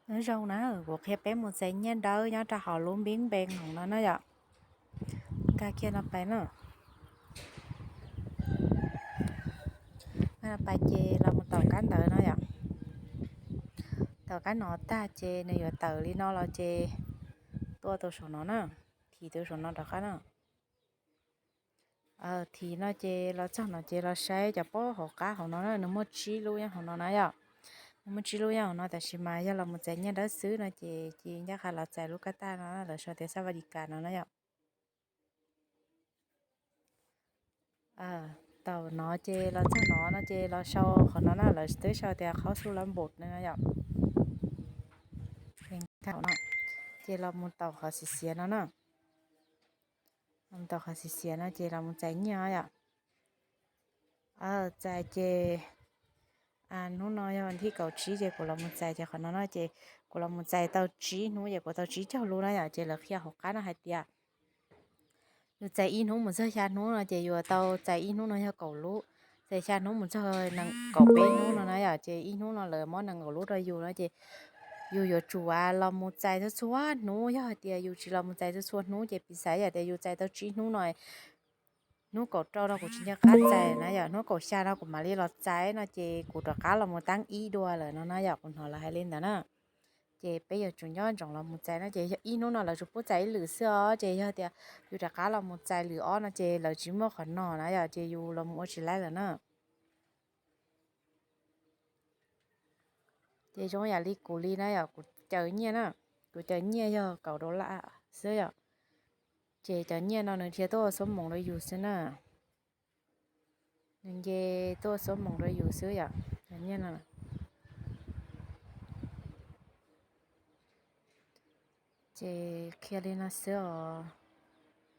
Nyob zoo na, kuv qhia peb mus txais nyiaj dawb nyob rau hauv lub npib npee hauv no na yom. Nkag kiag no pais na. Nkag no pais ces los mus taus kab ntawv no yom. Taus kab no tag ces nws yuav tawm li no los ces tuaj tus saum no na, thim tus saum no rov qab na. Thim no ces los txog no ces los saib cov pob hauv qab hauv no na, nws muaj tsib lub nyob hauv no na yom. Nws muaj tsib lub nyob hauv no, tab sis mas yog los mus txais nyiaj dawb xwb no ces cia ncaj qha los txais lub kab taj no, lawv sau tias xab vas dis kas no na yom. Taus no ces los txog no no ces los sau qhov no na, lawv twb sau tias qhov xu lab npum no yom. Ces los mus taus qhov xiav xiav no na. Los mus taus qhov xiav xiav no ces los mus txais nyiaj yom. Txais ces hnub no yog vas thib kaum tsib ces kuv los mus txais ces qhov no no ces kuv los mus txais tau tsib hnub ces kuv tau tsib caug lub na yom. Ces lawv qhia hauv qab no hais tias yus txais ib hnub mus txog xya hnub no ces yus tau txais ib hnub no yog kaum lub, txais xya hnub mus txog kaum peb hnub no na yom, ces ib hnub no lawv muab nees nkaum lub rau yus no ces yus yuav tsum los mus txais txhua txhua hnub. Yog hais tias yus tsis los mus txais txhua txhua hnub ces piv xav yam tias yus txais tau tsib hnub no, hnub kaum rau no kuv tsis nco qab txais na yom, hnub kaum xya no kuv mam li los txais no ces kuv rov qab los mus tab ib dua lawm no na yom, kuv hnov lawv hais li ntawd na. Ces peb yuav tsum nyob ntsoov los mus txais no ces ib hnub no lawv tsuas pub txais ib lwm xwb os, ces yog tias yus rov qab los mus txais lwm ob no ces lawv tsis muaj qhov no na yom, ces yus los mus ua tsis laib lawm na. Ces zoo yam li kuv li na yom, kuv caw nyiaj na, kuv caw nyiaj yog kaum dollar xwb yom. Ces cov nyiaj no nws dhia tuaj ua xuab moos rau yus xwb na. Nws nce tuaj ua xuab moos rau yus xwb yom, cov nyiaj no. Ces qhia li no xwb os.